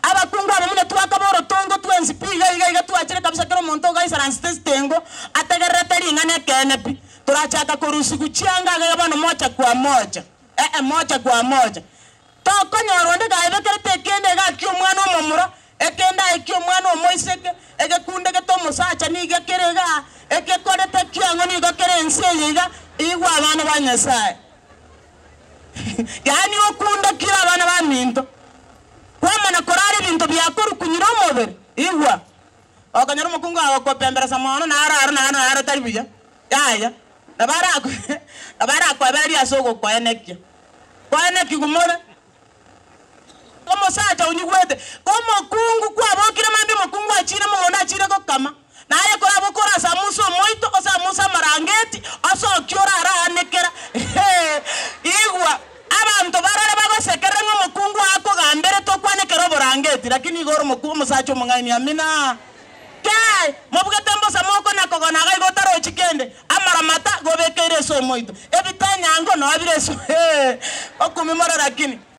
Abakungu aba buna twakaba orotongo twensi pi iga iga iga twachire kabisa kera omonto ogaisaransete esitengo ategererete ring'ana ekeene pi. Torachaka korusigwa chianga iga iga bono moja kwa moja, eh moja kwa moja. Tokonyora onde gaebekerete ekende iga ki'omwana omomura, ekende aye ki'omwana omoiseke, egekunde gete omosacha nigo kere igaa, egekorete kiang'o nigo kere ense eye iga, igwa abana ba Nyasae. Yaani okundokire abana baminto, kwamana korara ebinto biakorukunyire omobere, igwa. Okonyora omokungu agokopemberesa mono naro aro naro naro tari buya, yaya, nabo arako nabo arakoebererie ase ogokoenekia. Koenekigwa more. Omosacha onyigwete, omokungu kwabokire mambia omokungu achiire mogondo achiire gokama, naye koraboke orasamuse omoito, osamuse amarangeti, osokie oraraanekera, hee, igwa, abanto barore bagosekerere ng'a omokungu akogamberete okwanekere oborangeti, lakini igo ore omoku omosacha omong'aini amina. Kei! Mobugete mbosa mokona kogona iga igo otarochi kende, amaramata gobekeire ase omoito, ebita enyango noa bire ase hee, okumi more lakini.